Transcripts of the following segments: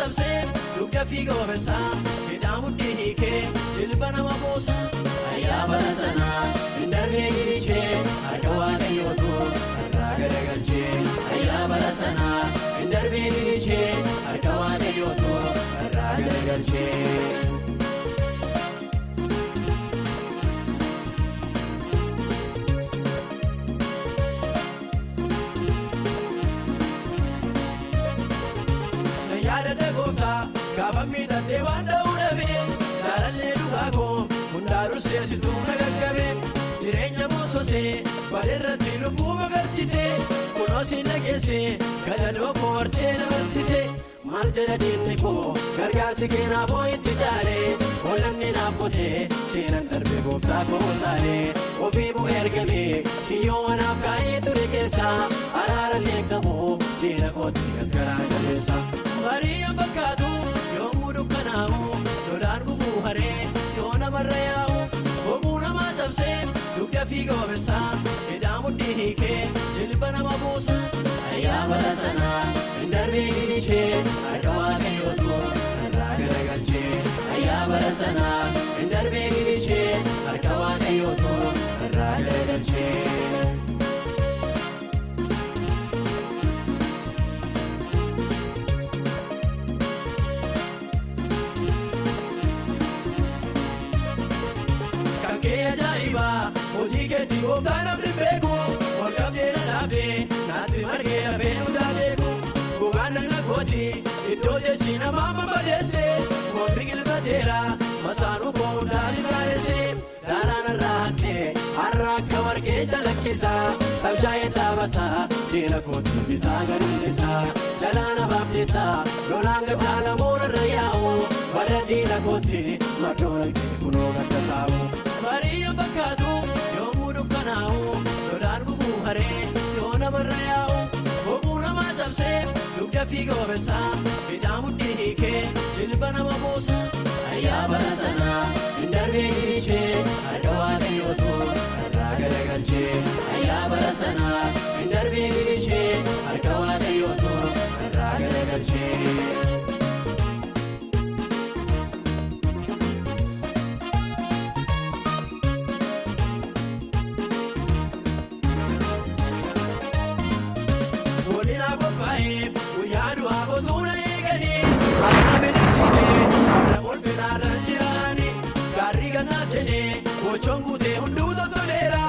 cabsee dugda fiiga obeessaa hidhaa mudhii hiikee jilba nama buusa. Ayyaa bara sanaa hin darbee gilichee harka waaqayyootu irraa garagalchee. Ayyaa bara sanaa hin darbee gilichee harka waaqayyootu irraa garagalchee. Gaafa miidhagdee waan dha'uu dhabee jaalallee dhugaa koo hundaa durseessituu na qaqqabe jireenya boososee bareerratti lubbuu magarsite kunoo siin dhageesse gadadoo koo hortee dabarsite maal jedha diinni koo gargaarsi keenaaf hoo itti caalee hollanni naaf qotee seenan darbee gooftaa koo taalee ofii bu'ee argamee kiyyoo anaaf kaa'ee ture keessaa araarallee qabu diina kootti gargaraa jabeessa. Mariyaa fakkaatu yommuu dukkanaa'u lolaan gufuu haree yoo namarra yaa'u boquu namaa cabsee dugda fiiga obeessaa hidhaa mudhii hiikee jilba nama buusa. Ayyaa bara sanaa hin darbee gilichee harka waaqayyootu irraa garagalchee. Ayyaa bara sanaa hin darbee gilichee harka waaqayyootu irraa garagalchee. Hojii keetii gooftaa namni beeku ol qabdee na dhaabdee naatti margee lafee nu taateeku gogaan dhagna kooti iddoo jechi namaa mabadeesse foon biqilfateera masaanuu koo hundaa si qaanesse daaraan irraa hattee har'a akka warqee calaqqisa tabshaa'ee dhaabata diina kooti bitaa galuunisa jalaana baafteetta lolaan gaddaa namoota irra yaa'u bara diina kooti mardoona kee kunoo gadda taa'u. Mariyaa fakkaatu yommuu dukkanaa'u lolaan gufuu haree yoo namarra yaa'u boquu namaa cabsee dugda fiiga obeessaa hidhaa mudhii hiikee jilba nama buusa. Ayyaa bara sanaa hin darbee gilichee harka waaqayyootu irraa garagalchee. Ayyaa bara sanaa hin darbee gilichee harka waaqayyootu irraa garagalchee. Gochoon guutee hunduu toltoleera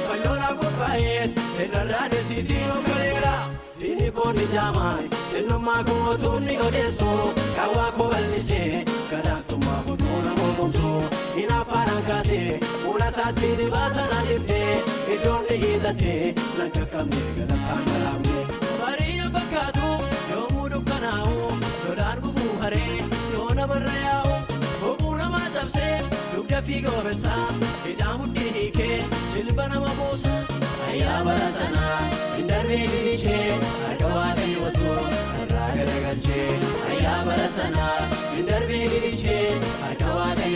fanyoon qophaa'een irrarraan siitiin ogoleera diinni koo ni jaamaa xinnummaa koo otuun ni odeessu kaawwaa koo bal'isee gadaantummaa otuu nama gomsu hinaafaadhaan kaatee fuula isaatti dibaata na dhibdee iddoon ni hiixatee nan qaqqabnee galataan galaamne. Mariyaa fakkaatu yommuu dukkanaa'u lolaan gufuu haree yoo namarra yaa'u boquu namaa cabsee. Dugda fiiga obeessaa hidhaa mudhii hiikee jilba nama buusa. Ayyaa bara sanaa hin darbee gilichee harka waaqayyootu irraa garagalchee. Ayyaa bara sanaa hin darbee gilichee harka waaqayyootu.